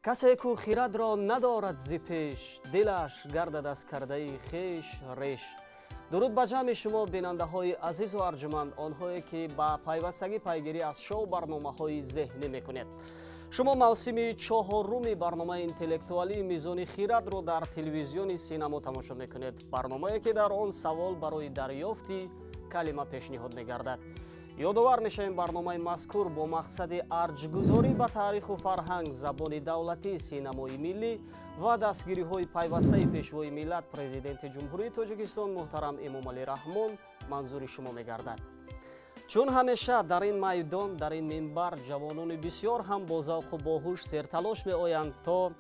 Касе ку хирадро надорад зи пеш, дилаш гардад аз кардаи хеш реш. Дуруд ба ҷамъи шумо бинандаҳои азизу арҷуманд, онҳое ки ба пайвастагӣ пайгирӣ аз шоу барномаҳои зеҳнӣ мекунед. Шумо мавсими чоҳоруми барномаи интеллектуалии Мизони хирадро дар телевизиони Синамо тамошо мекунед. Барномае ки дар он савол барои дарёфти калима пешниҳод мегардад. Ёдовар мешавем, барномаи мазкур бо мақсади арҷгузорӣ ба таъриху фарҳанг, забони давлатӣ, синамои миллӣ ва дастгириҳои пайвастаи пешвои миллат, президенти Ҷумҳурии Тоҷикистон муҳтарам Эмомалӣ Раҳмон манзури шумо мегардад. Чун ҳамеша дар ин майдон, дар ин минбар ҷавонони бисёр ҳам бо завқу боҳуш серталош меоянд, то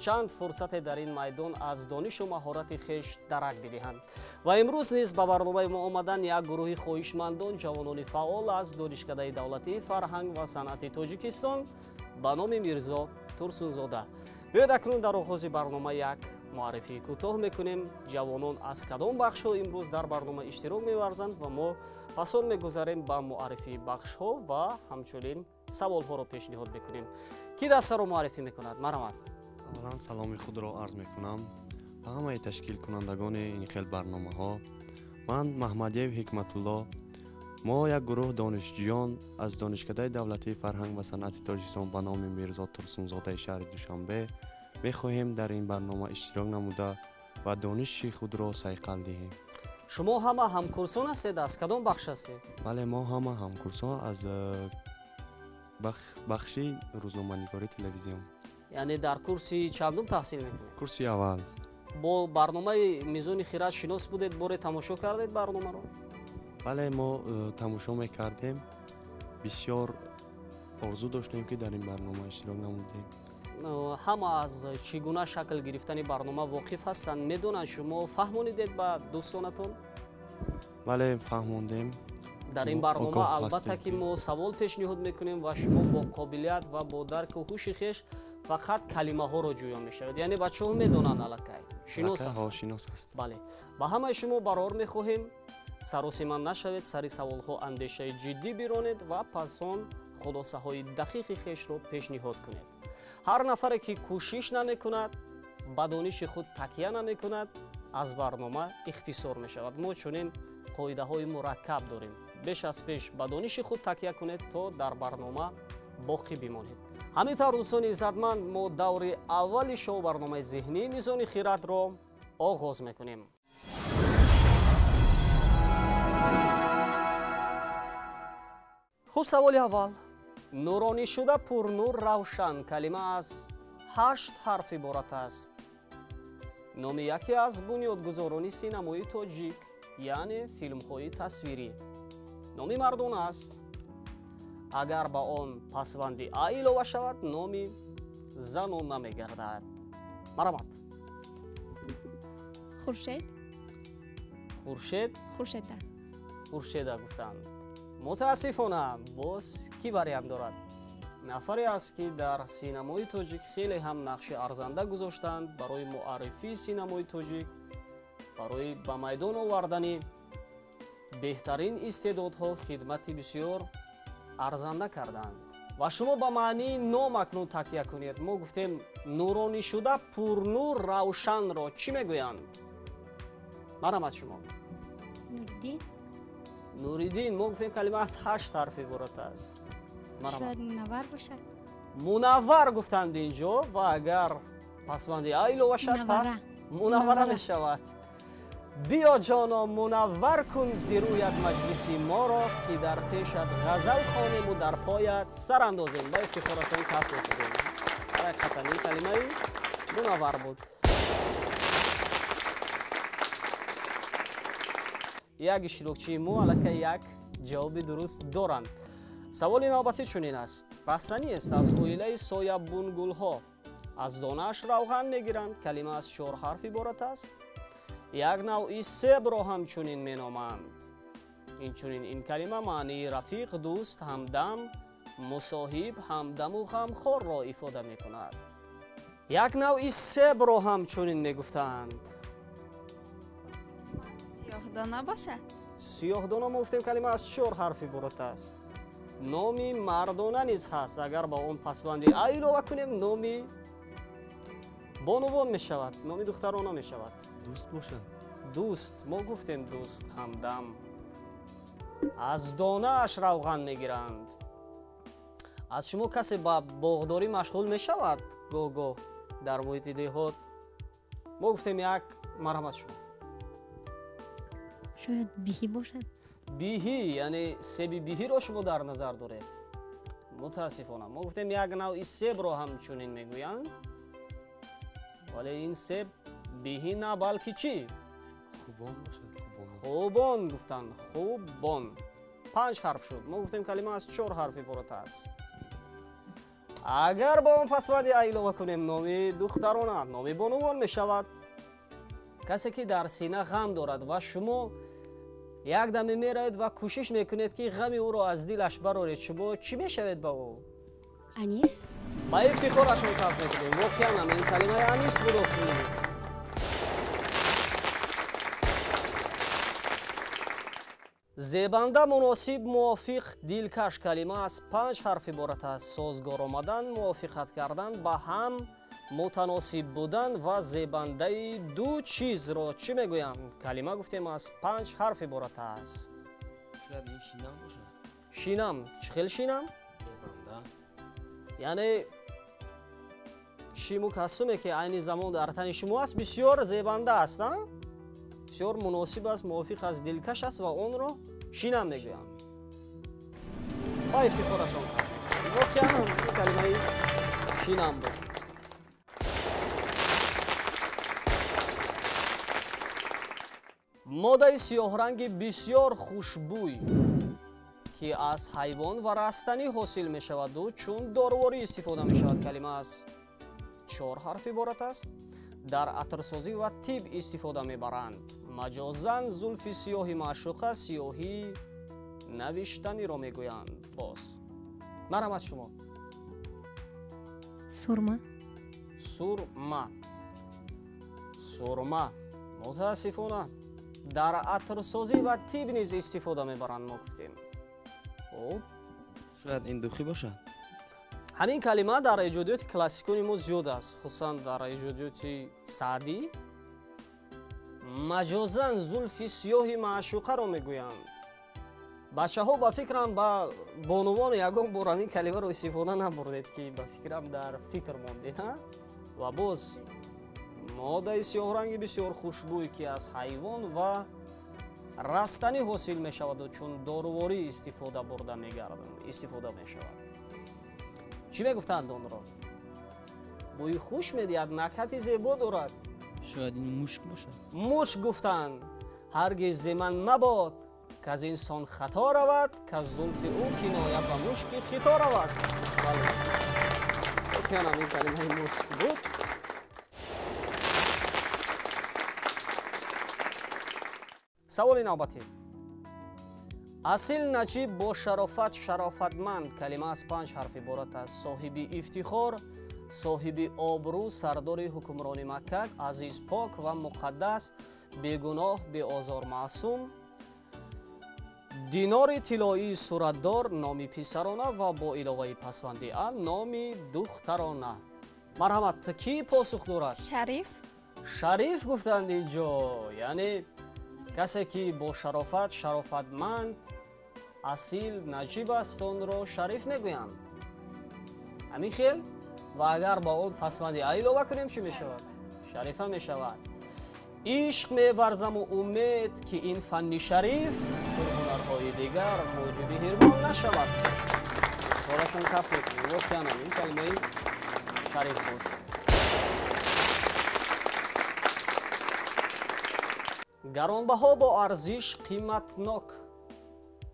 чанд фурсате дар ин майдон аз донишу маҳорати хеш дарак бидиҳанд. Ва имрӯз низ ба барномаи мо омадан як гурӯҳи хоҳишмандон, ҷавонони фаъол аз Донишкадаи давлатии фарҳанг ва санъати Тоҷикистон ба номи Мирзо Турсунзода. Биёед акнун дар оғози барнома як муаррифии кӯтоҳ мекунем. Ҷавонон аз кадом бахшҳо имрӯз дар барнома иштирок меварзанд ва мо пасон мегузарем ба муаррифии бахшҳо ва ҳамчунин саволҳоро пешниҳод мекунем. Ки дастаро муаррифӣ мекунад? Марҳамат. Аввалан саломи худро арз мекунам ба ҳамаи ташкилкунандагони ин хел барномаҳо. Ман Маҳмадиев Ҳикматулло. Мо як гурӯҳ донишҷӯён аз Донишкадаи давлатии фарҳанг ва санъати Тоҷикистон ба номи Мирзо Турсунзодаи шаҳри Душанбе мехоҳем дар ин барнома иштирок намуда ва дониши худро сайқал диҳем. Шумо ҳама ҳамкурсон ҳастед? Аз кадом бахш ҳастед? Бале, мо ҳама ҳамкурсон аз бахши рӯзноманигории телевизион. Яъне дар курси чандум таҳсил мекунед? Курси аввал. Бо барномаи Мизони хирад шинос будед? Боре тамошо кардед барномаро? Бале, мо тамошо мекардем. Бисёр орзу доштем, ки дар ин барнома иштирок намудем. Ҳама аз чӣ гуна шакл гирифтани барнома воқиф ҳастанд, медонанд. Шумо фаҳмонидед ба дӯстонатон? Бале, фаҳмондем. Дар ин барнома албатта ки мо савол пешниҳод мекунем ва шумо бо қобилият ва бо дарку ҳуши хеш фақат калимаҳоро ҷӯё мешавед. Яъне бачаҳо медонанд, аллакай шинос ҳастанд. Бале, ба ҳамаи шумо барор мехоҳем. Саросима нашавед, сари саволҳо андешаи ҷиддӣ биронед ва пас он хулосаҳои дақиқи хешро пешниҳод кунед. Ҳар нафаре ки кӯшиш намекунад, ба дониши худ такя намекунад, аз барнома ихтисор мешавад. Мо чунин қоидаҳои мураккаб дорем. Беш аз пеш ба дониши худ такя кунед, то дар барнома боқӣ бимонед. Ҳамин тавр, дӯстони иззатманд, мо даври аввали шоу барномаи зеҳнии Мизони хирадро оғоз мекунем. Хуб, саволи аввал. Нуронӣ шуда пурнур равшан калима аз 8 ҳарф иборат аст. Номи яке аз бунёдгузорони синамои тоҷик, яъне филмҳои тасвирӣ. Номи мардон аст. Агар ба он пасванди а илова шавад, номи занон намегардад. Марҳамат. Хуршед. Хуршед? Хуршеда. Хуршеда гуфтанд. Мутаассифона, боз кӣ вариант дорад? Нафаре аст, ки дар синамои тоҷик хеле ҳам нақши арзанда гузоштанд барои муаррифии синамои тоҷик, барои ба майдон овардани беҳтарин истеъдодҳо хидмати бисёр арзанда карданд. Ва шумо ба маънии ном акнун такя кунед. Мо гуфтем нуронӣ шуда пурнур равшанро чӣ мегӯянд? Марҳамат шумо. Нуриддин. Нуриддин. Мо гуфтем калима аз 8 ҳарф иборат аст. Шояд мунаввар бошад. Мунаввар гуфтанд инҷо, ва агар пасванди а илова шавад, пас мунаввара мешавад. Биё ҷоно мунаввар кун зирӯят маҷлиси моро, ки дар пешат ғазал хонему дар поят сар андозем. Ба ифтихоратон каф мекунем. Ҳақиқатан ин калимаи мунаввар буд. Як иштирокчии мо аллакай як ҷавоби дуруст доранд. Саволи навбатӣ чунин аст. Растаниест аз оилаи соябунгулҳо. Аз донааш равған мегиранд. Калима аз 4 ҳарф иборат аст. Як навъи себро ҳамчунин меноманд. Инчунин ин калима маънии рафиқ, дӯст, ҳамдам, мусоҳиб, ҳамдаму ғамхорро ифода мекунад. Як навъи себро ҳамчунин мегуфтанд. Сиёҳдона бошад? Сиёҳдона мо гуфтем калима аз 4 ҳарф иборат аст. Номи мардона низ ҳаст. Агар ба он пасванди а илова кунем, номи Бонувон мешавад, номи духтарона мешавад. Дӯст бошад. Дӯст, мо гуфтем дӯст, ҳамдам. Аз донааш равған мегиранд. Аз шумо касе ба боғдорӣ машғул мешавад гоҳ-гоҳ дар муҳити деҳот? Мо гуфтем як, марҳамат шумо. Шояд биҳӣ бошад. Биҳӣ, яъне себи биҳиро шумо дар назар доред. Мутаассифона, мо гуфтем як навъи себро ҳамчунин мегӯянд, вале ин себ биҳӣ на, балки чӣ? Хубон бошад. Хубон гуфтанд, хубон. 5 ҳарф шуд. Мо гуфтем калима аз 4 ҳарф иборат аст. Агар ба он пасванди а илова кунем, номи духтарона, номи бонувон мешавад. Касе ки дар сина ғам дорад ва шумо як даме меравед ва кӯшиш мекунед, ки ғами ӯро аз дилаш бароред, шумо чӣ мешавед ба ӯ? Анис. Ба ифтихорашон каф мекунем. Воқеан ҳам ин калимаи анис буд. Зебанда, муносиб, мувофиқ, дилкаш. Калима аз 5 ҳарф иборат аст. Созгор омадан, мувофиқат кардан, ба ҳам мутаносиб будан ва зебандаи ду чизро чӣ мегӯянд? Калима гуфтем аз 5 ҳарф иборат аст. Шояд ин шинам бошад. Шинам. Чӣ хел шинам? Зебанда. Яъне шиму костюме ки айни замон дар тани шумо аст, бисёр зебанда аст, а? Бисёр муносиб аст, мувофиқ аст, дилкаш аст ва онро шинам мегӯянд. Ба ифтихорашон кард. Воқеан ин калимаи шинам буд. Модаи сиёҳранги бисёр хушбӯй, ки аз ҳайвон ва растанӣ ҳосил мешаваду чун дороворӣ истифода мешавад. Калима аз 4 ҳарф иборат аст. Дар атрсозӣ ва тиб истифода мебаранд. Маҷозан зулфи сиёҳи маъшуқа, сиёҳии навиштаниро мегӯянд. Боз марҳамат шумо. Сурма. Сурма. Сурма. Мутаассифона, дар атрсозӣ ва тиб низ истифода мебаранд, мо гуфтем. Хуб, шояд ин духӣ бошад. Ҳамин калима дар эҷодиёти классикони мо зиёд аст, хусусан дар эҷодиёти Саъдӣ. Маҷозан зулфи сиёҳи маъшуқаро мегӯянд. Бачаҳо, ба фикрам, ба бонувон ягон бор ҳамин калимаро истифода набурдед, ки ба фикрам дар фикр мондед, ҳа? Ва боз модаи сиёҳранги бисёр хушбӯй, ки аз ҳайвон ва растанӣ ҳосил мешаваду чун доруворӣ истифода бурда мегардад, истифода мешавад. Чӣ мегуфтанд онро? Бӯи хуш медиҳад, накҳати зебо дорад. Шояд ин мушк бошад. Мушк гуфтанд. Ҳаргиз зи ман мабод, каз инсон хато равад, каз зулфи ӯ киноя ба мушки хито равад. Бале, воқеан ҳам ин калимаи мушк буд. Саволи навбатӣ. Асил, наҷиб, бо шарофат, шарофатманд. Калима аз 5 ҳарф иборат аст. Соҳиби ифтихор, соҳиби обрӯ, сардори ҳукмрони Макка, азиз, пок ва муқаддас, бегуноҳ, беозор, маъсум. Динори тиллоии суратдор, номи писарона ва бо иловаи пасванди а номи духтарона. Марҳамат, кӣ посух дорад? Шариф. Шариф гуфтанд инҷо, яъне касе ки бо шарофат, шарофатманд, асил, наҷиб аст, онро шариф мегӯянд. Ҳамин хел? Ва агар ба он пасванди а илова кунем, чӣ мешавад? Шарифа мешавад. Ишқ меварзаму умед, ки ин фанни шариф чун ҳунарҳои дигар муҷиби ҳирмон нашавад. Ифтихорашон каф мекунем. Воқеан ҳам ин калимаи шариф буд. Гаронбаҳо, бо арзиш, қиматнок.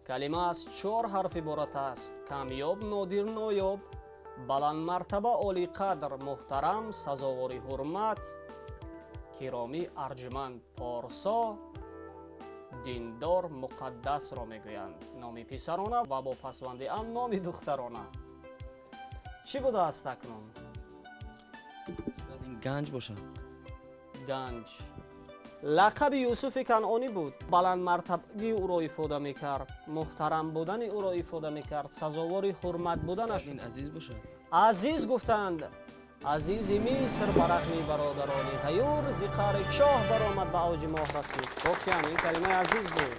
Калима аз 4 ҳарф иборат аст. Камёб, нодир, ноёб, баландмартаба, олиқадр, муҳтарам, сазовори ҳурмат, киромӣ, арҷманд, порсо, диндор, муқаддасро мегӯянд. Номи писарона ва бо пасванди а номи духтарона. Чӣ будааст акнун? Шояд ин ганҷ бошад. Ганҷ. Лақаби Юсуфи Канъонӣ буд. Баландмартабагии ӯро ифода мекард, муҳтарам будани ӯро ифода мекард, сазовори ҳурмат буданаш. Ин азиз бошад. Азиз гуфтанд. Азизи Миср ба рағми бародарони ғаюр, зи қаъри чоҳ баромад, ба авҷи моҳ расид. Воқеан ин калимаи азиз буд.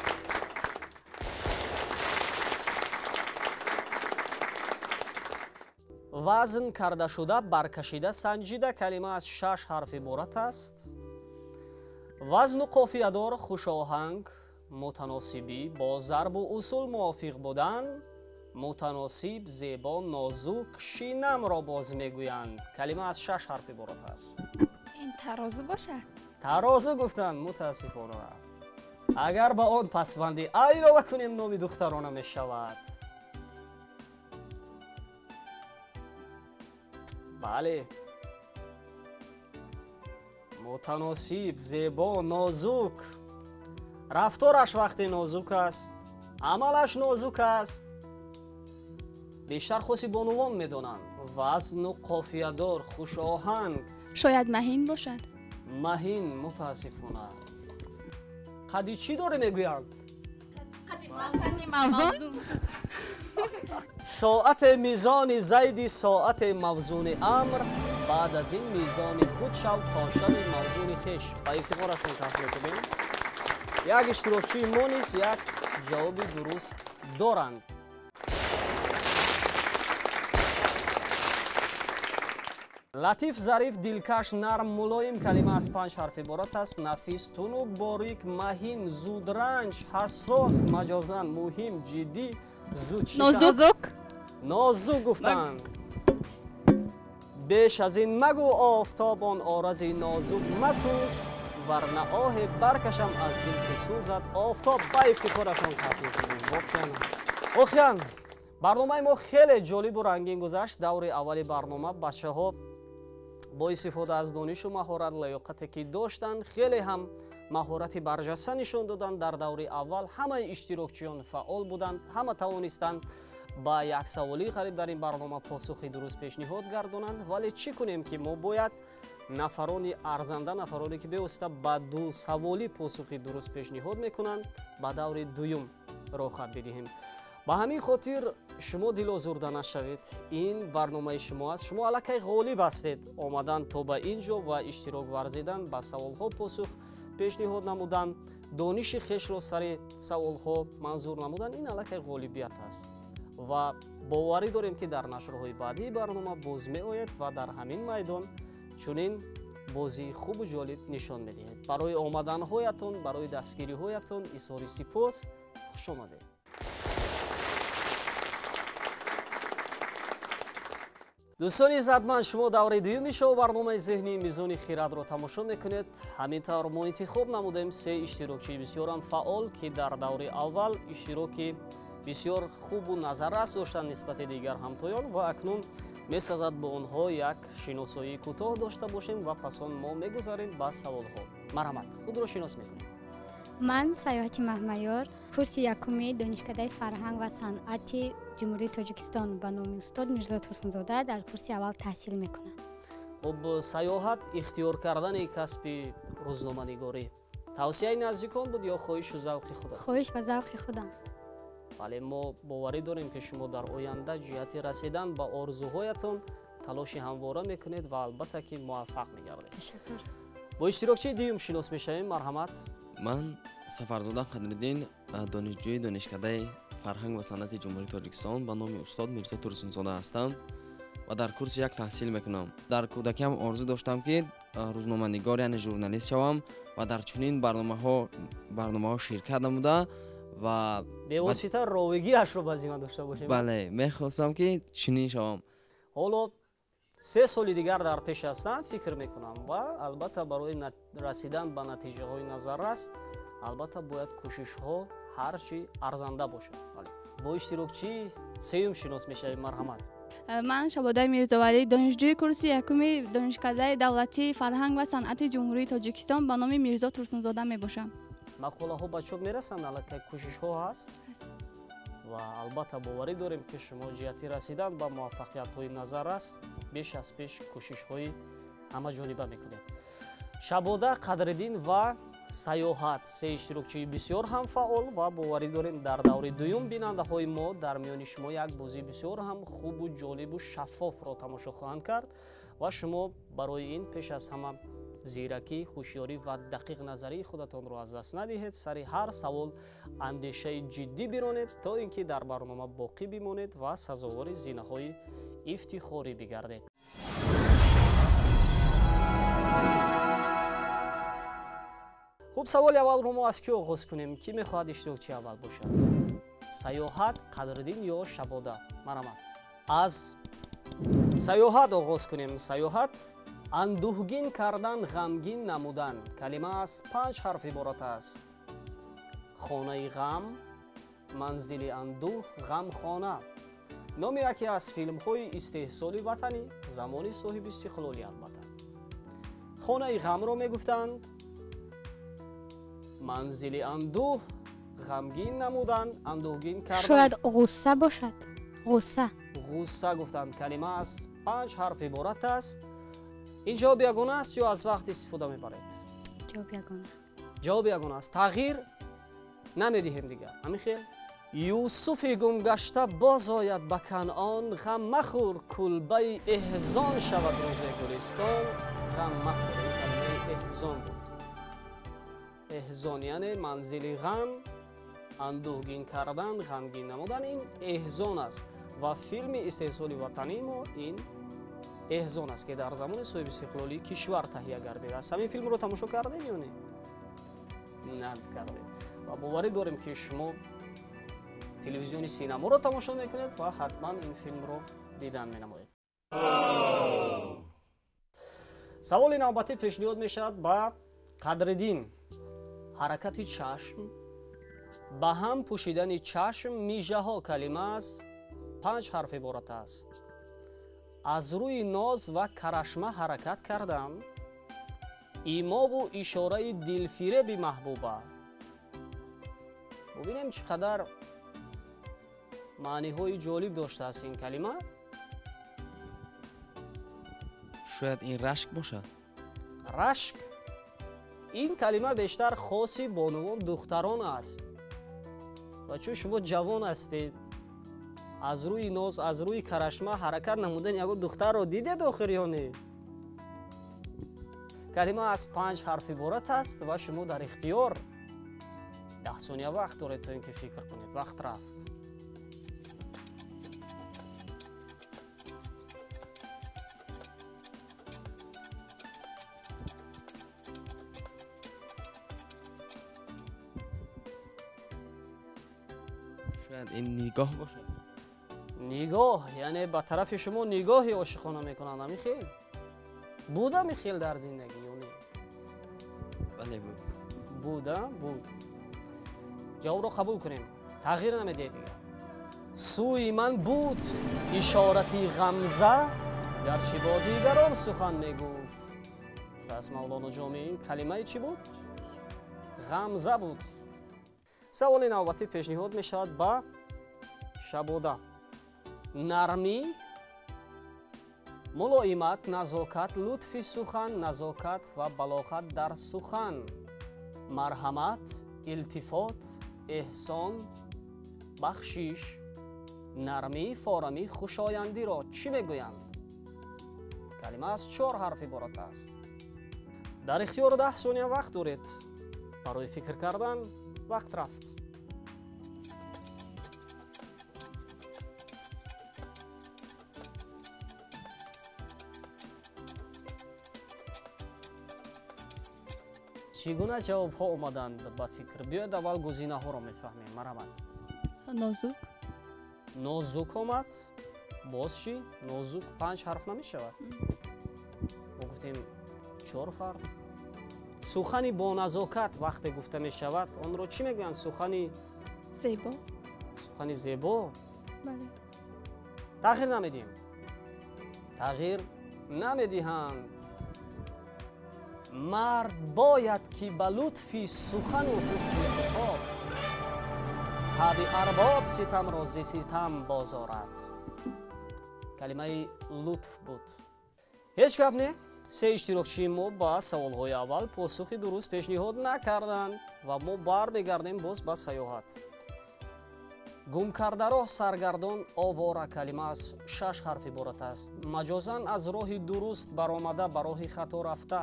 Вазн карда шуда, баркашида, санҷида, калима аз 6 ҳарф иборат аст. Вазну қофиядор, хушоҳанг, мутаносибӣ, бо зарбу усул мувофиқ будан, мутаносиб, зебо, нозук, шинамро боз мегӯянд. Калима аз 6 ҳарф иборат аст. Ин тарозу бошад? Тарозу гуфтанд, мутаассифона. Агар ба он пасванди а илова кунем, номи духтарона мешавад. Бале, мутаносиб, зебо, нозук. Рафтораш вақте нозук аст, амалаш нозук аст. Бештар хоси бонувон медонанд. Вазну қофиядор, хушоҳанг. Шояд маҳин бошад? Маҳин, мутаассифона. Қади чӣ доре мегӯянд? Қади мавзун. Соате мизони зайди, соате мавзуни амр, баъд аз ин мизони худ шав то шави мавзуни хеш. Ба ифтихорашон каф мекунем. Як иштирокчии мо низ як ҷавоби дуруст доранд. Латиф, зариф, дилкаш, нарм, мулоим, калима аз 5 ҳарф иборат аст. Нафис, тунук, борик, маҳин, зудранҷ, ҳассос, маҷозан, муҳим, ҷиддӣ, зудшикан. Нозук. Нозук гуфтанд. Беш аз ин магӯ офтоб он орази нозук масӯз, варна оҳе баркашам аз дил ки сӯзад офтоб. Ба ифтихорашон каф мекунем. Воқеан барномаи мо хеле ҷолибу рангин гузашт. Даври аввали барнома бачаҳо бо истифода аз донишу маҳорат, лаёқате ки доштанд, хеле ҳам маҳорати барҷаста нишон доданд. Дар даври аввал ҳамаи иштирокчиён фаъол буданд, ҳама тавонистанд ба як саволии ғариб дар ин барнома посухи дуруст пешниҳод гардонанд. Вале чӣ кунем ки мо бояд нафарони арзанда, нафароне ки бевосита ба ду саволӣ посухи дуруст пешниҳод мекунанд, ба даври дуюм роҳхат бидиҳем. Ба ҳамин хотир шумо дилозурда нашавед. Ин барномаи шумо аст. Шумо аллакай ғолиб ҳастед. Омадан то ба ин ҷо ва иштирок варзидан, ба саволҳо посух пешниҳод намудан, дониши хешро сари саволҳо манзур намудан, ин аллакай ғолибият аст. Ва боварӣ дорем ки дар нашрҳои баъдии барнома боз меояд ва дар ҳамин майдон чунин бозии хубу ҷолиб нишон медиҳед. Барои омаданҳоятон, барои дастгириҳоятон изҳори сипос. Хуш омадед. Дӯстони иззатманд, шумо давраи дуюми шоу барномаи зеҳнии мизони хирадро тамошо мекунед. Ҳамин тавр мо интихоб намудем се иштирокчии бисёрам фаъол, ки дар даври аввал иштироки бисёр хубу назаррас доштанд нисбати дигар ҳамтоён ва акнун месазад бо онҳо як шиносоии кӯтоҳ дошта бошем ва пас он мо мегузарем ба саволҳо. Марҳамат, худро шинос мекунем. Ман Саёҳати Маҳмаёр, курси якуми Донишкадаи фарҳанг ва санъати Ҷумҳурии Тоҷикистон ба номи устод Мирзо Турсунзода дар курси аввал таҳсил мекунам. Хуб, Саёҳат, ихтиёр кардани касби рӯзноманигорӣ тавсияи наздикон буд ё хоҳишу завқи худат? Хоҳиш ва завқи худам. Бале, мо боварӣ дорем ки шумо дар оянда ҷиҳати расидан ба орзуҳоятон талоши ҳамвора мекунед ва албатта ки муваффақ мегардед. Ташаккур. Бо иштирокчии дуюм шинос мешавем. Марҳамат. Ман Сафарзода Қадриддин, донишҷӯи Донишкадаи фарҳанг ва санъати Ҷумҳурии Тоҷикистон ба номи устод Мирзо Турсунзода ҳастам ва дар курси як таҳсил мекунам. Дар кӯдакиам орзу доштам ки рӯзноманигор, яъне журналист шавам ва дар чунин барномаҳо ширкат намуда ва бевосита ровигиашро ба зимма дошта бошем. Бале, мехостам ки чунин шавам. Ҳоло 3 соли дигар дар пеш ҳастам, фикр мекунам, ва албатта барои расидан ба натиҷаҳои назаррас албатта бояд кӯшишҳо ҳарчи арзанда бошад. Бале, бо иштирокчии сеюм шинос мешавем. Марҳамат. Ман Шабодаи Мирзовалӣ, донишҷӯи курси якуми Донишкадаи давлатии фарҳанг ва санъати Ҷумҳурии Тоҷикистон ба номи Мирзо Турсунзода мебошам. Мақолаҳо ба чоп мерасанд, аллакай кӯшишҳо ҳаст? Ҳаст. Ва албатта боварӣ дорем ки шумо ҷиҳати расидан ба муваффақиятҳои назаррас беш аз пеш кӯшишҳои ҳамаҷониба мекунед. Шабода, Қадриддин ва Саёҳат се иштирокчии бисёр ҳам фаъол ва боварӣ дорем дар даври дуюм бинандаҳои мо дар миёни шумо як бозии бисёр ҳам хубу ҷолибу шаффофро тамошо хоҳанд кард. Ва шумо барои ин пеш аз ҳама зиракӣ, ҳушёрӣ ва дақиқ назарии худатонро аз даст надиҳед. Сари ҳар савол андешаи ҷиддӣ биронед, то ин ки дар барнома боқӣ бимонед ва сазовори зинаҳои ифтихорӣ бигардед. Хуб, саволи аввалро мо аз кӣ оғоз кунем? Кӣ мехоҳад иштирокчии аввал бошад? Саёҳат, Қадриддин ё Шабода? Марҳамат. Аз Саёҳат оғоз кунем. Саёҳат: андӯҳгин кардан, ғамгин намудан. Калима аз 5 ҳарф иборат аст. Хонаи ғам, манзили андӯҳ, ғамхона. Номи яке аз филмҳои истеҳсоли ватанӣ замони соҳиби истиқлолӣ албатта. Хонаи ғамро мегуфтанд, манзили андӯҳ, ғамгин намудан, андӯҳгин кардан. Шояд ғусса бошад. Ғусса. Ғусса гуфтанд. Калима аз 5 ҳарф иборат аст. Ин ҷавоб ягона аст ё аз вақт истифода мебаред? Ҷавоб ягона. Ҷавоб ягона аст. Тағйир намедиҳем дигар. Ҳамин хел? Юсуфи гумгашта боз ояд ба Канъон, ғам махӯр, кулбаи эҳзон шавад рӯзе гулистон. Ғам махӯр. Ин калимаи эҳзон буд. Эҳзон яъне манзили ғам, андӯҳгин кардан, ғамгин намудан, ин эҳзон аст. Ва филми истеҳсоли ватании мо ин эҳзон аст, ки дар замони соҳиби истиқлолии кишвар таҳия гардидааст. Ҳамин филмро тамошо кардед ё не? Накардед. Ва боварӣ дорем, ки шумо телевизиони синаморо тамошо мекунед ва ҳатман ин филмро дидан менамоед. Саволи навбатӣ пешниҳод мешавад ба Қадриддин. Ҳаракати чашм, ба ҳам пӯшидани чашм, мижаҳо. Калима аз 5 ҳарф иборат аст. Аз рӯи ноз ва карашма ҳаракат кардан, имову ишораи дилфиреби маҳбуба. Бубинем, чӣ қадар маъниҳои ҷолиб доштааст ин калима. Шояд ин рашк бошад. Рашк? Ин калима бештар хоси бонувон, духтарон аст. Ва чун шумо ҷавон ҳастед, аз рӯи ноз, аз рӯи карашма ҳаракат намудани ягон духтарро дидед охир ё не? Калима аз 5 ҳарф иборат аст ва шумо дар ихтиёр 10 сония вақт доред, то ин ки фикр кунед. Вақт рафт. Шояд ин нигоҳ бошад. Нигоҳ, яъне ба тарафи шумо нигоҳи ошиқона мекунанд. Ҳамин хел буд, ҳамин хел дар зиндагӣ ё не? Бале, буд. Буд, а? Буд. Ҷавобро қабул кунем. Тағйир намедиҳед дигар. Сӯи ман буд ишорати ғамза, гарчи бо дигарон сухан мегуфт. Гуфтааст Мавлоно Ҷомӣ. Ин калимаи чӣ буд? Ғамза буд. Саволи навбатӣ пешниҳод мешавад ба Шабода. Нармӣ, мулоимат, назокат, лутфи сухан, назокат ва балоғат дар сухан, марҳамат, илтифот, эҳсон, бахшиш, нармӣ, форамӣ, хушояндиро чӣ мегӯянд? Калима аз 4 ҳарф иборат аст. Дар ихтиёр 10 сония вақт доред барои фикр кардан. Вақт рафт. Чӣ гуна ҷавобҳо омаданд ба фикр? Биёед аввал гузинаҳоро мефаҳмем. Марҳамат. Нозук. Нозук омад. Боз чӣ? Нозук 5 ҳарф намешавад. Мо гуфтем 4 ҳарф. Сухани бо назокат вақте гуфта мешавад, онро чӣ мегӯянд? Сухани зебо. Сухани зебо? Бале. Тағйир намедиҳем. Тағйир намедиҳанд. Мард бояд ки ба лутфи сухану ҳусни хитоб ҳаби арбоб ситамро зи ситам бозорад. Калимаи лутф буд. Ҳеҷ гап не. Се иштирокчии мо ба саволҳои аввал посухи дуруст пешниҳод накарданд ва мо бармегардем боз ба Саёҳат. Гум карда роҳ, саргардон, овора. Калима аз шаш ҳарф иборат аст. Маҷозан аз роҳи дуруст баромада ба роҳи хато рафта,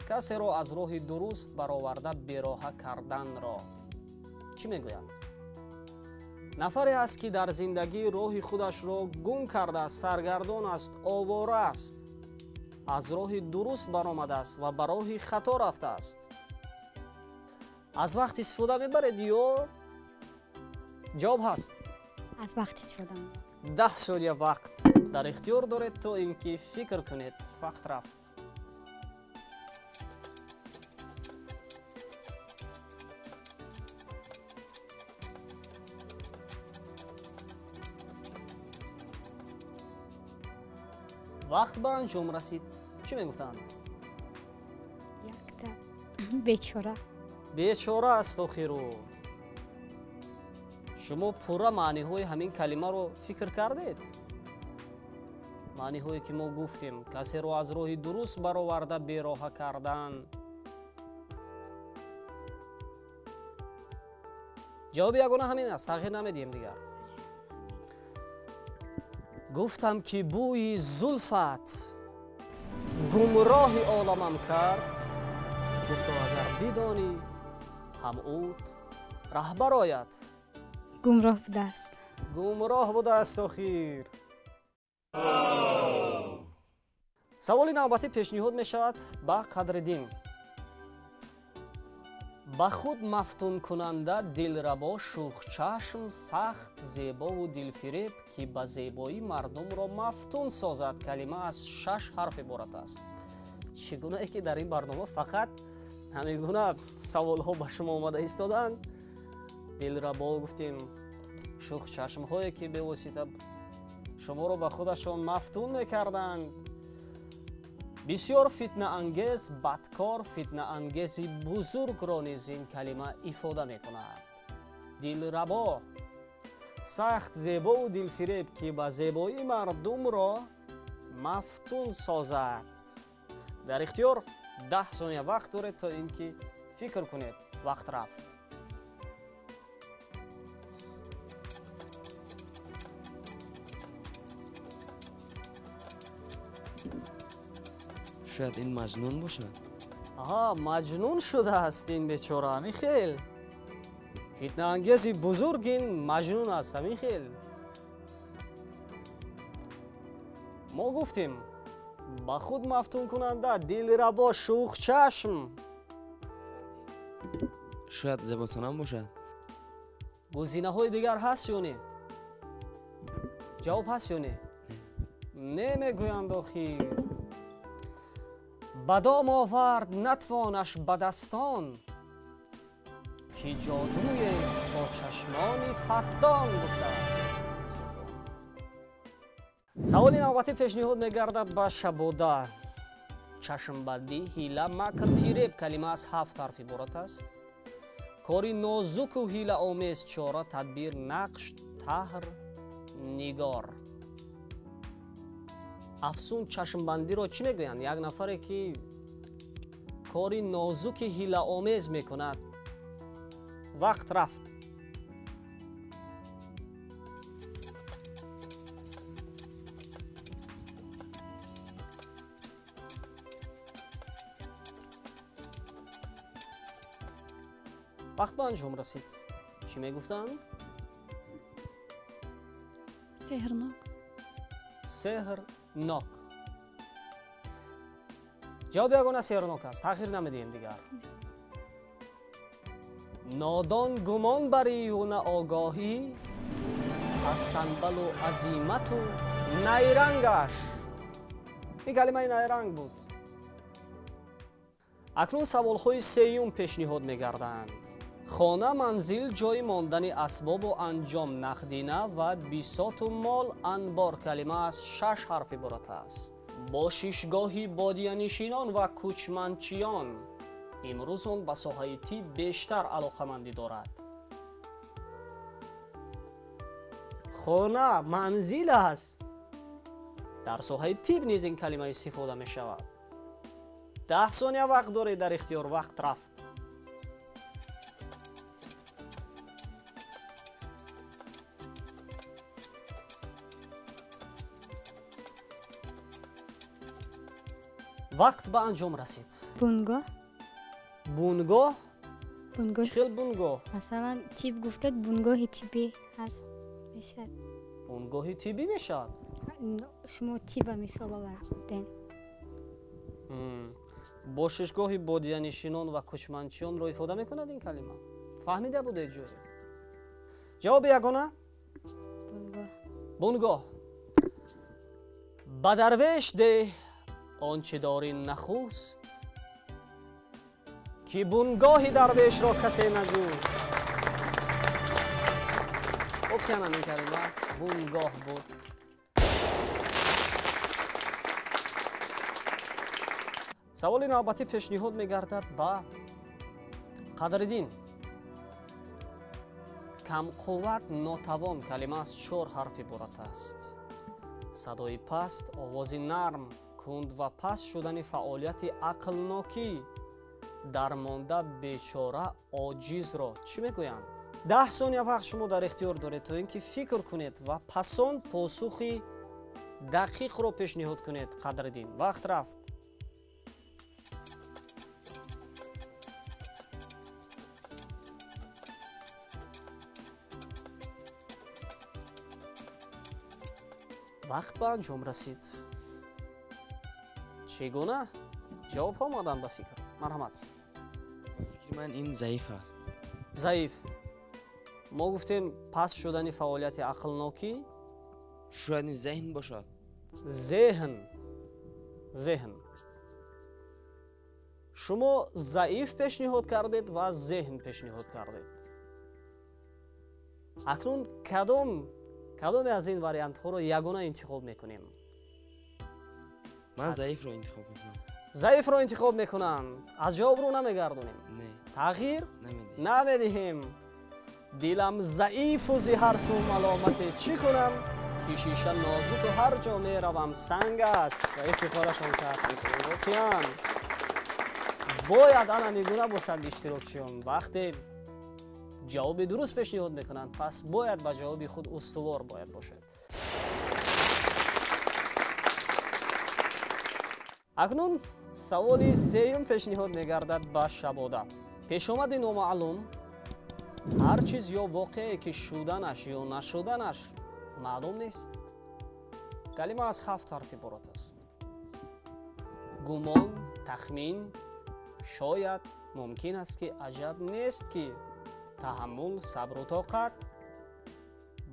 касеро аз роҳи дуруст бароварда бероҳа карданро чӣ мегӯянд? Нафаре аст, ки дар зиндагӣ роҳи худашро гум кардааст, саргардон аст, овора аст, аз роҳи дуруст баромадааст ва ба роҳи хато рафтааст. Аз вақт истифода мебаред ё ҷавоб ҳаст? Аз вақт истифода мебарам. 10 сония вақт дар ихтиёр доред, то ин ки фикр кунед. Вақт рафт. Вақт ба анҷом расид. Чӣ мегуфтанд? Якта бечора. Бечора аст охиру. Шумо пурра маъниҳои ҳамин калимаро фикр кардед? Маъниҳое ки мо гуфтем, касеро аз роҳи дуруст бароварда бероҳа кардан. Ҷавоби ягона ҳамин аст, тағйир намедиҳем дигар. Гуфтам, ки бӯи зулфат гумроҳи оламам кард. Гуфто, агар бидонӣ, ҳам уд раҳбар ояд. Гумроҳ будааст. Гумроҳ будааст охир. Саволи навбатӣ пешниҳод мешавад ба Қадриддин. Ба худ мафтункунанда, дилрабо, шӯхчашм, сахт зебову дилфиреб, ки ба зебоӣ мардумро мафтун созад. Калима аз шаш ҳарф иборат аст. Чӣ гунае ки дар ин барнома фақат ҳамин гуна саволҳо ба шумо омада истоданд. Дилрабо гуфтем, шӯхчашмҳое ки бевосита шуморо ба худашон мафтун мекарданд. Бисёр фитнаангез, бадкор, фитнаангези бузургро низ ин калима ифода мекунад. Дилрабо, сахт зебову дилфиреб, ки ба зебоӣ мардумро мафтун созад. Дар ихтиёр 10 сония вақт доред, то ин ки фикр кунед. Вақт рафт. Шояд ин маҷнун бошад. Аҳа, маҷнун шудааст ин бечора, ҳамин хел. Фитнаангези бузург ин маҷнун аст, ҳамин хел. Мо гуфтем, ба худ мафтункунанда, дилрабо, шӯхчашм. Шояд зебосанам бошад. Гузинаҳои дигар ҳаст ё не? Ҷавоб ҳаст ё не? Не мегӯянд охир. Ба дом овард натвонаш ба дастон, ки ҷодуест бо чашмони фаттон, гуфтааст. Саволи навбатӣ пешниҳод мегардад ба Шабода. Чашмбандӣ, ҳила, макр, фиреб. Калима аз ҳафт ҳарф иборат аст. Кори нозуку ҳилаомез, чора, тадбир, нақш, таҳр, нигор. Афсун чашмбандиро чӣ мегӯянд? Як нафаре, ки кори нозуки ҳилаомез мекунад. Вақт рафт. Вақт ба анҷом расид. Чӣ мегуфтанд? Сеҳрнок. Сеҳрнок. Ҷавоби ягона сеҳрнок аст, тағйир намедиҳем дигар. Нодон гумон барию на огоҳӣ, аз танбалу азимату найрангаш. Ин калимаи найранг буд. Акнун саволҳои сеюм пешниҳод мегарданд. Хона, манзил, ҷои мондани асбобу анҷом, нақдина ва бисоту мол, анбор. Калима аз шаш ҳарф иборат аст. Бошишгоҳи бодиянишинон ва кӯчманчиён. Имрӯз он ба соҳаи тиб бештар алоқамандӣ дорад. Хона манзил аст. Дар соҳаи тиб низ ин калима истифода мешавад. 10 сония вақт доред дар ихтиёр. Вақт рафт. Вақт ба анҷом расид. Бунгоҳ. Бунгоҳ? Бунгоҳ. Чӣ хел бунгоҳ? Масалан, тиб гуфтад, бунгоҳи тиббӣ ҳаст, мешавад. Бунгоҳи тиббӣ мешавад? Шумо тиба мисол овардем. Бошишгоҳи бодиянишинон ва кӯчманчиёнро ифода мекунад ин калима? Фаҳмида будед ҷое? Ҷавоби ягона? Бунгоҳ. Бунгоҳ. Ба дарвеш деҳ он чӣ дорӣ нахуст, ки бунгоҳи дарвешро касе наҷуст. Воқеан ҳамин калима бунгоҳ буд. Саволи навбатӣ пешниҳод мегардад ба Қадриддин. Камқувват, нотавон калима аз 4 ҳарф иборат аст. Садои паст, овози нарм, кунд ва паст шудани фаъолияти ақлнокӣ, дармонда, бечора, оҷизро чӣ мегӯянд? 10 сония вақт шумо дар ихтиёр доред, то ин ки фикр кунед ва пасон посухи дақиқро пешниҳод кунед. Қадриддин, вақт рафт. Вақт ба анҷом расид. Чӣ гуна ҷавобҳо омаданд ба фикр? Марҳамат. Фикри ман ин заиф аст. Заиф. Мо гуфтем паст шудани фаъолияти ақлнокӣ. Шояд ин зеҳн бошад. Зеҳн. Зеҳн. Шумо заиф пешниҳод кардед ва зеҳн пешниҳод кардед. Акнун кадоме аз ин вариантҳоро ягона интихоб мекунем? Ман заифро интихоб мекунам. Заифро интихоб мекунам. Аз ҷавоб рӯ намегардонем. Тағйир намедиҳем. Дилам заифу зи ҳар су маломате, чӣ кунам ки шиша нозуку ҳар ҷо меравам санг аст. Ва ифтихорашон кард. Воқеан бояд ана мегуна бошанд иштирокчиён. Вақте ҷавоби дуруст пешниҳод мекунанд, пас бояд ба ҷавоби худ устувор бояд бошад. Акнун саволи сеюм пешниҳод мегардад ба Шабода. Пешомади номаълум ҳар чиз ё воқеае ки шуданаш ё нашуданаш маълум нест. Калима аз 7 ҳарф иборат аст. Гумон, тахмин, шояд, мумкин аст ки, аҷаб нест ки, таҳаммул, сабру тоқат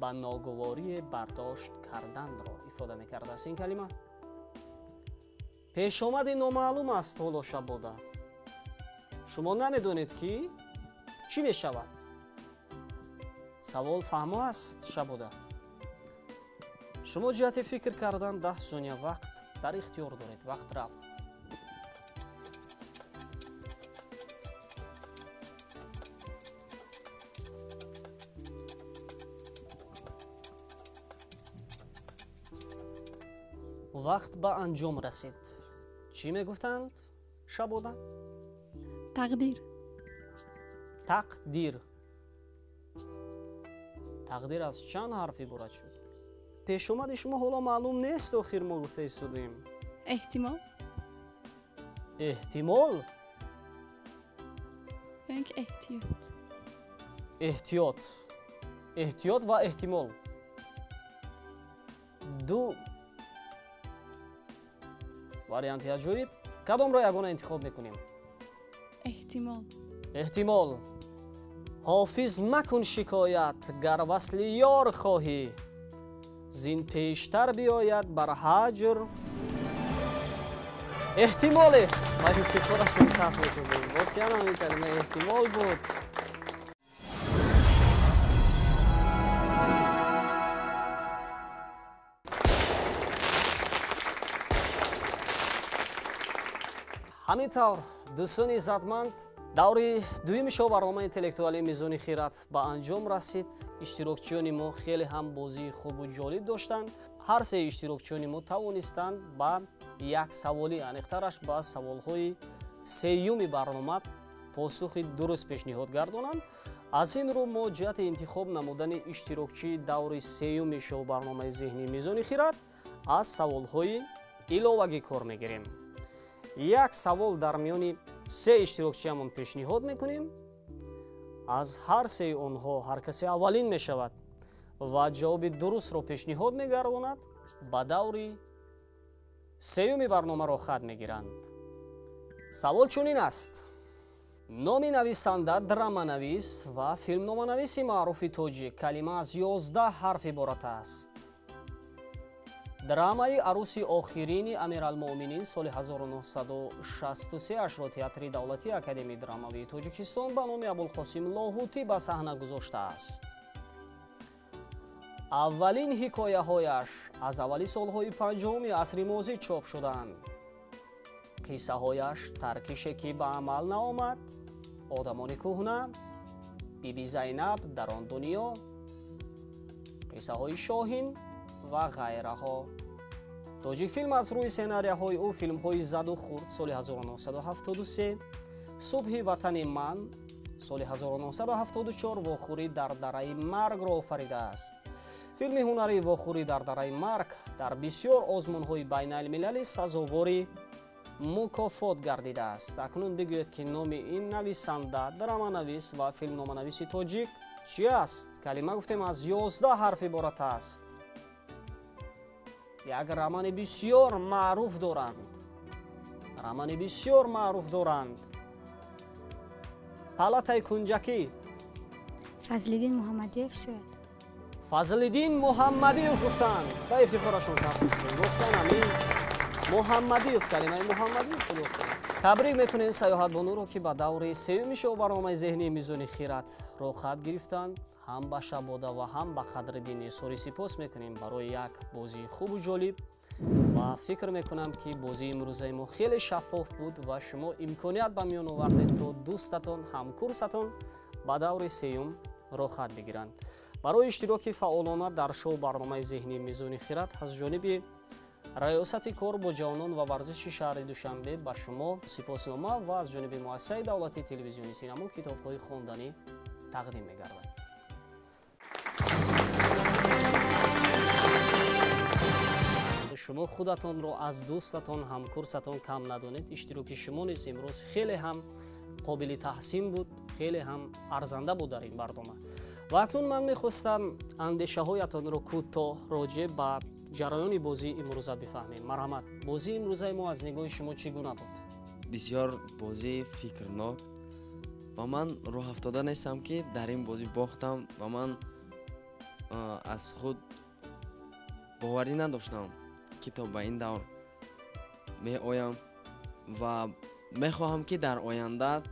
ба ногувории бардошт карданро ифода мекардааст ин калима. Пешомади номаълум аст ҳоло Шабода. Шумо намедонед ки чӣ мешавад. Савол фаҳмо аст Шабода. Шумо ҷиҳати фикр кардан 10 сония вақт дар ихтиёр доред. Вақт рафт. Вақт ба анҷом расид. Чӣ мегуфтанд Шабода? Тақдир. Тақдир. Тақдир аз чанд ҳарф иборат шуд? Пешомади шумо ҳоло маълум нест, охир мо гуфта истодем. Эҳтимол. Эҳтимол? Ё ин ки эҳтиёт. Эҳтиёт. Эҳтиёт ва эҳтимол. Ду варианти аҷоиб. Кадомро ягона интихоб мекунем? Эҳтимол. Эҳтимол. Ҳофиз макун шикоят, гар васли ёр хоҳӣ, зин пештар биёяд бар ҳаҷр. Эҳтимоле. Ба ифтихорашон каф мекунем. Воқеан ҳамин калима эҳтимол буд. Ҳамин тавр, дӯстони иззатманд, даври дуюми шоу барномаи интеллектуалии Мизони хират ба анҷом расид. Иштирокчиёни мо хеле ҳам бозии хубу ҷолиб доштанд. Ҳар се иштирокчиёни мо тавонистанд ба як саволи, аниқтараш ба саволҳои сеюми барнома посухи дуруст пешниҳод гардонанд. Аз ин рӯ мо ҷиҳати интихоб намудани иштирокчии даври сеюми шоу барномаи зеҳнии Мизони хират аз саволҳои иловагӣ кор мегирем. Як савол дар миёни се иштирокчиамон пешниҳод мекунем. Аз ҳар сеи онҳо ҳар касе аввалин мешавад ва ҷавоби дурустро пешниҳод мегардонад, ба даври сеюми барномаро хат мегиранд. Савол чунин аст. Номи нависанда, драманавис ва филмноманависи маъруфи тоҷик калима аз 11 ҳарф иборат аст. Драмаи «Аруси охирини Амиралмуъминин» соли 1963-ашро Театри давлатии Академияи драмавии Тоҷикистон ба номи Абулқосим Лоҳутӣ ба саҳна гузоштааст. Аввалин ҳикояҳояш аз аввали солҳои 50-уми асри мозӣ чоп шуданд. Қиссаҳояш «Таркише, ки ба амал наомад», «Одамони кӯҳна», «Биби Зайнаб дар он дунё», қиссаҳои «Шоҳин» ва ғайраҳо. Тоҷикфилм аз рӯи сценарияҳои ӯ филмҳои «Заду хурд» соли 1973, «Субҳи ватани ман» соли 1974, «Вохӯрӣ дар дараи маргро» офаридааст. Филми ҳунарии «Вохӯрӣ дар дараи марг» дар бисёр озмунҳои байналмилалӣ сазовори мукофот гардидааст. Акнун бигӯед, ки номи ин нависанда, драманавис ва филмноманависи тоҷик чи аст? Калима гуфтем аз 11 ҳарф иборат аст. Як романи бисёр маъруф доранд. Романи бисёр маъруф доранд. Палатаи кунҷакӣ. Фазлиддин Муҳаммадиев шояд. Фазлиддин Муҳаммадиев гуфтанд. Ба ифтихорашон таҳқиқ. Гуфтан ҳамин Муҳаммадиев, калимаи Муҳаммадиев худ. Табрик мекунем Саёҳатбонуро, ки ба даври сеюми шоу барномаи зеҳнии «Мизони хират» роҳхат гирифтанд. Ҳам ба Шабода ва ҳам ба Қадриддин изҳори сипос мекунем барои як бозии хубу ҷолиб ва фикр мекунам, ки бозии имрӯзаи мо хеле шаффоф буд ва шумо имконият ба миён овардед, то дӯстатон, ҳамкурсатон ба даври сеюм роҳхат бигиранд. Барои иштироки фаъолона дар шоу барномаи зеҳнии «Мизони хират» аз ҷониби Раёсати кор бо ҷавонон ва варзиши шаҳри Душанбе ба шумо сипоснома ва аз ҷониби муассисаи давлатии телевизиони синамо китобҳои хонданӣ тақдим мегардад. Шумо худатонро аз дӯстатон, ҳамкурсатон кам надонед. Иштироки шумо низ имрӯз хеле ҳам қобили таҳсин буд, хеле ҳам арзанда буд дар ин барнома. Ва акнун ман мехостам андешаҳоятонро кӯтоҳ роҷеъ ба ҷараёни бозии имрӯза бифаҳмем. Марҳамат, бозии имрӯзаи мо аз нигоҳи шумо чӣ гуна буд? Бисёр бозии фикрнок ва ман рӯҳафтода нестам, ки дар ин бозӣ бохтам ва ман аз худ боварӣ надоштам, ки то ба ин давр меоям ва мехоҳам, ки дар оянда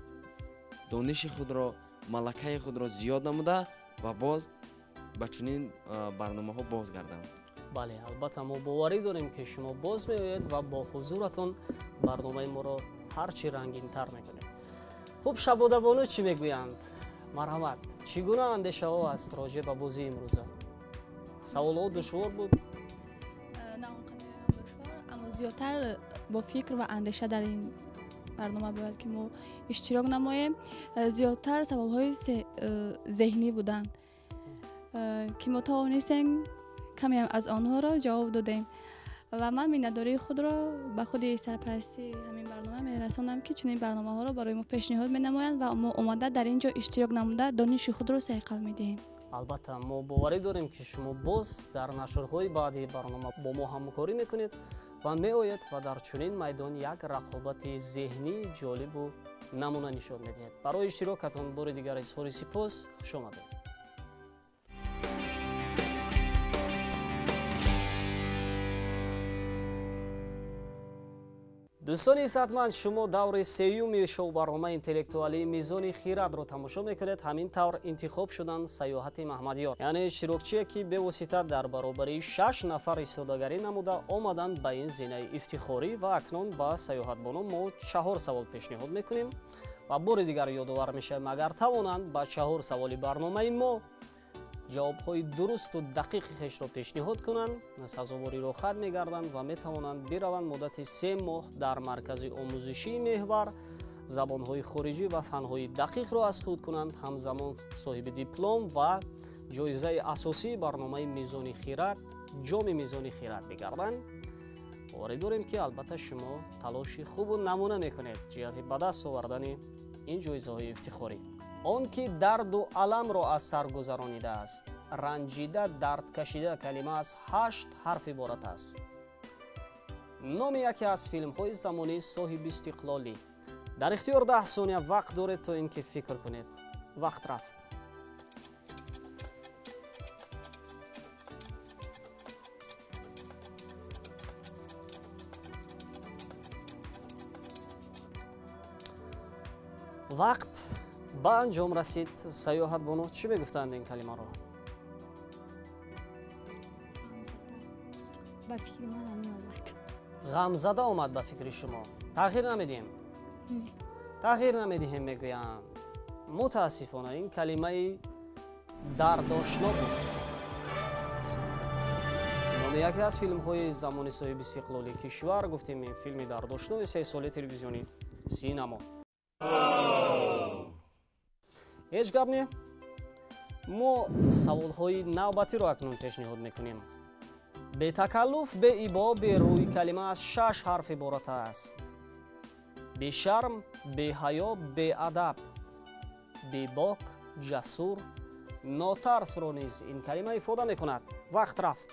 дониши худро, малакаи худро зиёд намуда ва боз ба чунин барномаҳо бозгардам. Бале, албатта мо боварӣ дорем, ки шумо боз меоед ва бо ҳузуратон барномаи моро ҳарчи рангинтар мекунед. Хуб, Шабодабону чӣ мегӯянд? Марҳамат, чӣ гуна андешаҳо аст роҷеъ ба бозии имрӯза? Саволҳо душвор буд? На он қадар душвор, аммо зиёдтар бо фикр ва андеша дар ин барнома бояд ки мо иштирок намоем. Зиёдтар саволҳои зеҳнӣ буданд, ки мо тавонистем камеам аз онҳоро ҷавоб додем ва ман миннатдории худро ба худи сарпарастии ҳамин барнома мерасонам, ки чунин барномаҳоро барои мо пешниҳод менамоянд ва мо омада дар ин ҷо иштирок намуда дониши худро сайқал медиҳем. Албатта мо боварӣ дорем, ки шумо боз дар нашрҳои баъдии барнома бо мо ҳамкорӣ мекунед ва меоед ва дар чунин майдон як рақобати зеҳнии ҷолибу намуна нишон медиҳед. Барои иштирокатон бори дигар изҳори сипос. Хуш омадед. Дӯстони сатманд, шумо даври сеюми шоу-барномаи интеллектуалии «Мизони хирадро» тамошо мекунед. Ҳамин тавр интихоб шуданд Саёҳати Маҳмадиёр, яъне иштирокчие, ки бевосита дар баробари 6 нафар истодагарӣ намуда омаданд ба ин зинаи ифтихорӣ. Ва акнун ба Саёҳатбону мо 4 савол пешниҳод мекунем ва бори дигар ёдовар мешавем, агар тавонанд ба 4 саволи барномаи мо ҷавобҳои дурусту дақиқи хешро пешниҳод кунанд, сазовори роҳхат мегарданд ва метавонанд бираванд муддати 3 моҳ дар маркази омӯзишии меҳвар забонҳои хориҷӣ ва фанҳои дақиқро аз худ кунанд, ҳамзамон соҳиби диплом ва ҷоизаи асосии барномаи «Мизони хират», ҷоми «Мизони хират» бигарданд. Боварӣ дорем, ки албатта шумо талоши хубу намуна мекунед ҷиҳати ба даст овардани ин ҷоизаҳои ифтихорӣ. Он ки дарду аламро аз сар гузаронидааст, ранҷида, дардкашида, калима аз 8 ҳарф иборат аст. Номи яке аз филмҳои замонии соҳиби истиқлолӣ. Дар ихтиёр 10 сония вақт доред то ин ки фикр кунед. Вақт рафт. Вақт ба анҷом расид. Саёҳатбону, чӣ мегуфтанд ин калимаро? Ба фикри ман ҳамин омад. Ғамзада омад ба фикри шумо. Тағйир намедиҳем? Тағйир намедиҳем, мегӯянд. Мутаассифона, ин калимаи дардошно буд. Номи яке аз филмҳои замони соҳиби истиқлоли кишвар, гуфтем, ин филми дардошнои сесолаи телевизиони синамо. Ҳеҷ гап не, мо саволҳои навбатиро акнун пешниҳод мекунем. Бетакаллуф, беибо, берӯй, калима аз 6 ҳарф иборат аст. Бешарм, беҳаё, беадаб, бебок, ҷасур, нотарсро низ ин калима ифода мекунад. Вақт рафт.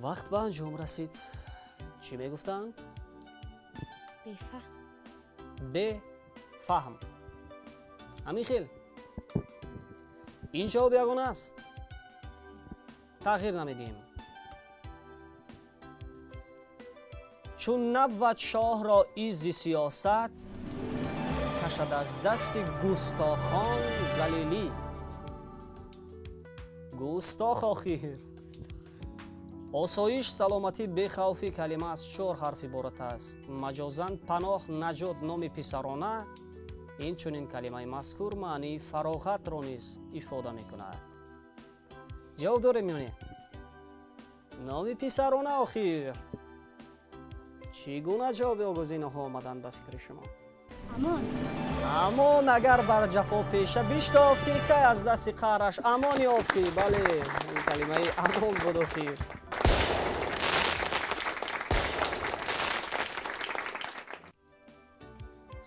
Вақт ба анҷом расид. Чӣ мегуфтанд? Бефаҳм. Бефаҳм. Ҳамин хел. Ин ҷавоб ягона аст. Тағйир намедиҳем. Чун набвад шоҳро иззи сиёсат, кашад аз дасти густохон залилӣ. Густох охир. Осоиш, саломатӣ, бехавфӣ, калима аз 4 ҳарф иборат аст. Маҷозан паноҳ, наҷот, номи писарона. Инчунин калимаи мазкур маънии фароғатро низ ифода мекунад. Ҷавоб дорем ё не? Номи писарона охир. Чӣ гуна ҷавоби оғозинаҳо омаданд ба фикри шумо? Амон. Амон, агар бар ҷафо пеша биштофтӣ, кай аз дасти қаҳраш амон ёфтӣ. Бале, ин калимаи амон буд охир.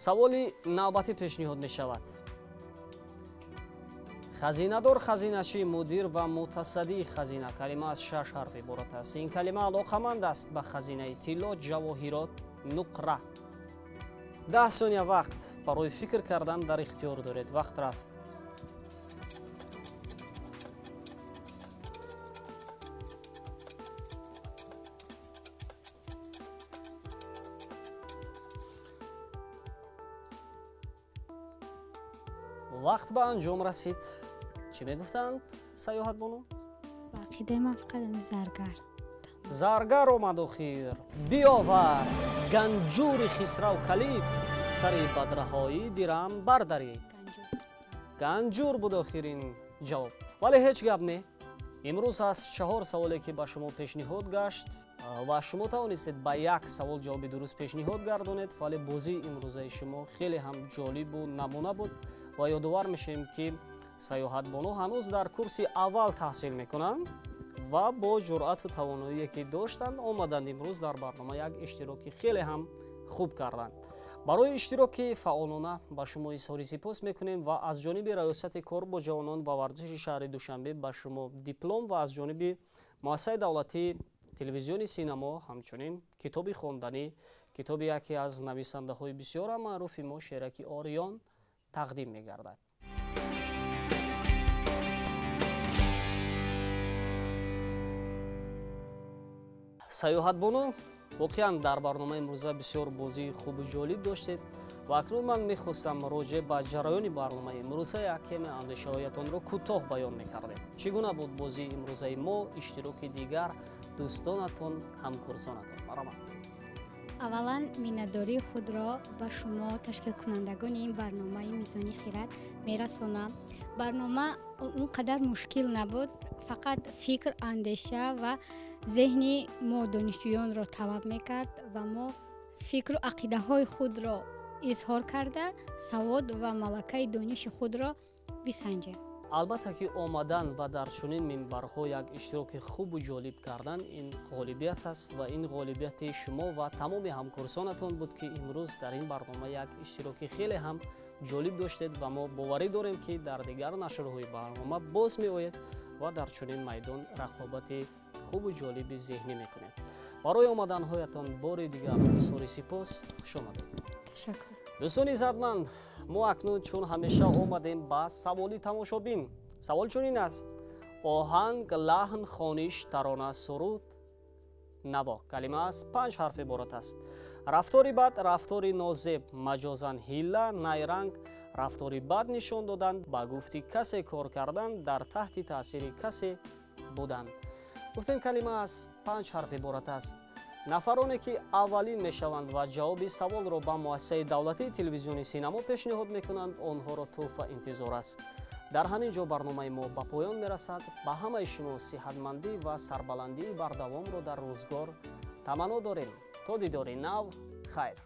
Саволи навбатӣ пешниҳод мешавад. Хазинадор, хазиначӣ, мудир ва мутасаддии хазина, калима аз 6 ҳарф иборат аст. Ин калима алоқаманд аст ба хазинаи тилло, ҷавоҳирот, нуқра. 10 сония вақт барои фикр кардан дар ихтиёр доред. Вақт рафт. Вақт ба анҷом расид. Чӣ мегуфтанд, Саёҳатбону? Ба ақидаи ман фақат ҳамин заргар. Заргар омад охир. Биёвар ганҷури Хисрав калид, сари бадраҳоӣ дирам бардарид. Ганҷур буд охир ин ҷавоб. Вале ҳеҷ гап не. Имрӯз аз 4 саволе ки ба шумо пешниҳод гашт ва шумо тавонистед ба як савол ҷавоби дуруст пешниҳод гардонед, вале бозии имрӯзаи шумо хеле ҳам ҷолибу намуна буд ва ёдовар мешавем, ки Саёҳатбону ҳанӯз дар курси аввал таҳсил мекунанд ва бо ҷуръату тавоноие ки доштанд омаданд имрӯз дар барнома як иштироки хеле ҳам хуб карданд. Барои иштироки фаъолона ба шумо изҳори сипос мекунем ва аз ҷониби Раёсати кор бо ҷавонон ва варзиши шаҳри Душанбе ба шумо диплом ва аз ҷониби муассисаи давлатии телевизиони синамо ҳамчунин китоби хонданӣ, китоби яке аз нависандаҳои бисёр маъруфи мо Шераки Ориён тақдим мегардад. Саёҳатбону, воқеан дар барномаи имрӯза бисёр бозии хубу ҷолиб доштед ва акнун ман мехостам роҷеъ ба ҷараёни барномаи имрӯза як каме андешаҳоятонро кӯтоҳ баён мекардем. Чӣ гуна буд бозии имрӯзаи мо, иштироки дигар дӯстонатон, ҳамкурсонатон? Марҳамат. Аввалан миннатдории худро ба шумо, ташкилкунандагони ин барномаи Мизони хирад, мерасонам. Барнома он қадар мушкил набуд, фақат фикр, андеша ва зеҳни мо донишҷӯёнро талаб мекард ва мо фикру ақидаҳои худро Изҳор карда, савод ва малакаи дониши худро бисанҷем. Албатта ки омадан ва дар чунин минбарҳо як иштироки хубу ҷолиб кардан ин ғолибият аст ва ин ғолибияти шумо ва тамоми ҳамкурсонатон буд, ки имрӯз дар ин барнома як иштироки хеле ҳам ҷолиб доштед ва мо боварӣ дорем, ки дар дигар нашрҳои барнома боз меоед ва дар чунин майдон рақобати хубу ҷолиби зеҳнӣ мекунед. Барои омаданҳоятон бори дигар изҳори сипос. Хушомадед. Ташаккур. Дӯстони иззатманд, мо акнун чун ҳамеша омадем ба саволи тамошобин. Савол чунин аст: оҳанг, лаҳн, хониш, тарона, суруд, наво. Калима аз панҷ ҳарф иборат аст. Рафтори бад, рафтори нозеб, маҷозан ҳилла, найранг, рафтори бад нишон додан, ба гуфти касе кор кардан, дар таҳти таъсири касе будан. Гуфтем, калима аз панҷ ҳарф иборат аст. Нафароне ки аввалин мешаванд ва ҷавоби саволро ба муассисаи давлатии телевизиони синамо пешниҳод мекунанд, онҳоро тӯҳфа интизор аст. Дар ҳамин ҷо барномаи мо ба поён мерасад. Ба ҳамаи шумо сиҳатмандӣ ва сарбаландии бардавомро дар рӯзгор таманно дорем. То дидори нав, хайр.